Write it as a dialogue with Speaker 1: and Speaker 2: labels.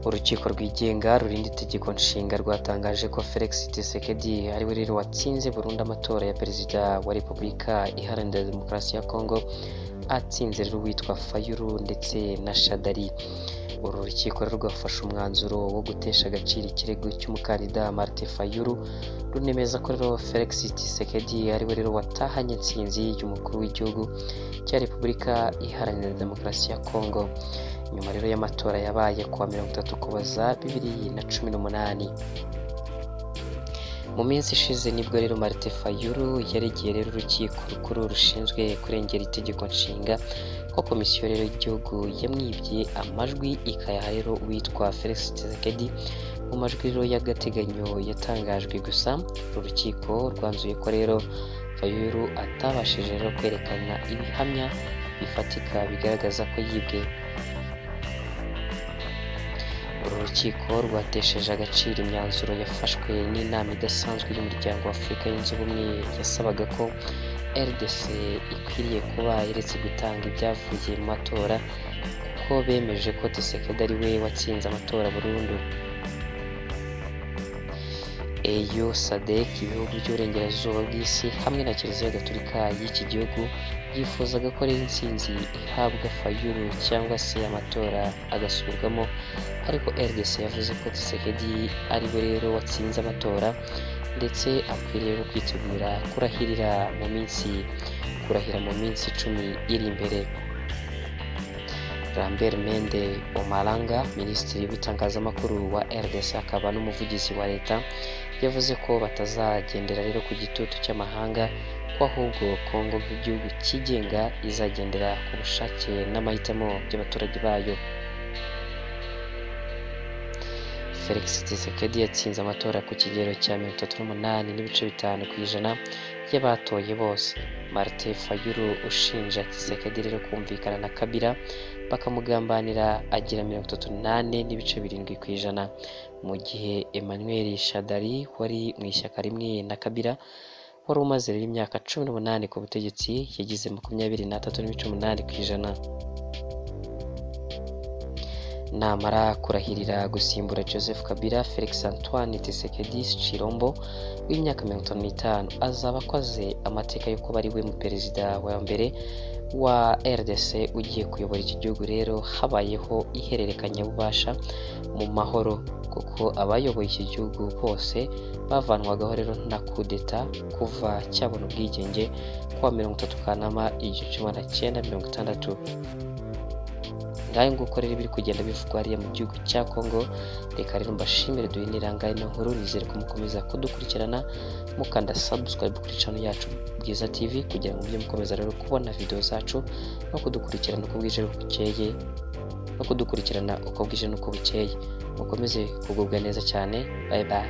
Speaker 1: Urukiko rwigenga rurinda itegeko nshinga rwatangaje ko Felix Tshisekedi ariwe rero watsinze burundu amatora ya perezida wa Repubulika Iharanira Demokarasi ya Kongo, atsinze rero uwitwa Fayulu ndetse na Shadary. Uru rukiko rero rwafashe umwanzuro wo gutesha agaciro ikirego cy'umukandida Martin Fayulu, runemeza ko rero Felix Tshisekedi ariwe rero watahanye intsinzi y'umukuru w'igihugu cya Repubulika Iharanira Demokarasi ya Kongo, nyuma rero y'amatora yabaye kuwa 30 Ukuboza 2018. Mu minsi ishize nibwo rero Martin Fayulu yaregeye rero urukiko rukuru rushinzwe kurengera itegeko nshinga ko komisiyo rero y'igihugu yamwibye amajwi ikayaha rero uwitwa Felix Tshisekedi mu majwi rero y'agateganyo yatangajwe. Gusa uru rukiko rwanzuye ko rero Fayulu atabashije rero kwerekana ibihamya bifatika bigaragaza ko yibwe. Uru rukiko rwatesheje agaciro imyanzuro yafashwe n'inama idasanzwe y'umuryango wa Afurika yunze ubumwe yasabaga ko RDC ikwiriye kuba iretse gutanga ibyavuye mu matora, kuko bemeje ko Tshisekedi ari we watsinze amatora burundu. EU, SADC, ibihugu by'uburengerazuba bw'isi hamwe na Kiliziya Gatolika y'iki gihugu yifuzaga ko rero intsinzi ihabwa Fayulu cyangwa se amatora agasubirwamo, ariko RDC yavuze ko Tshisekedi ari we rero watsinze amatora ndetse akwiriye rero kwitegura kurahira mu minsi 10 iri imbere. Lambert Mende Omalanga, minisitiri w'itangazamakuru wa RDC akaba n'umuvugizi wa leta, yavuze ko batazagendera rero ku gitutu cy'amahanga, ko ahubwo Kongo nk'igihugu cyigenga izagendera ku bushake n'amahitamo by'abaturage bayo. Felix Tshisekedi yatsinze amatora ku kigero cya 38.5% y'abatoye bose. Martin Fayulu ushinja Tshisekedi rero kumvikana na Kabila bakamugambanira agira 34.7%, mu gihe Emmanuel Shadary wari mu ishyaka rimwe na Kabila wari umaze rero imyaka 18 ku butegetsi yagize 23.8%. Namara kurahirira gusimbura Joseph Kabila, Felix Antoine Tshisekedi Tshilombo w'imyaka 55 azaba akoze amateka yo kuba ari we perezida wa mbere wa RDC ugiye kuyobora iki gihugu rero habayeho ihererekanyabubasha mu mahoro, kuko abayoboye iki gihugu bose bavanwagaho rero na kudeta kuva cyabona ubwigenge kuwa 30 Kanama 1960. Ngayo nguko rero biri kugenda bivugwa hariya mu gihugu cya Kongo. Reka rero mbashimire duhinira ngayo ino nkuru, nizere ko mukomeza kudukurikirana mukanda subscribe kuri channel yacu Bwiza TV kugira ngo mujye mukomeza rero kubona video zacu no kudukurikirana uko bwije bukeye, no kudukurikirana uko bwije n'uko bukeye. Mukomeze kugubwa neza cyane. Bye bye.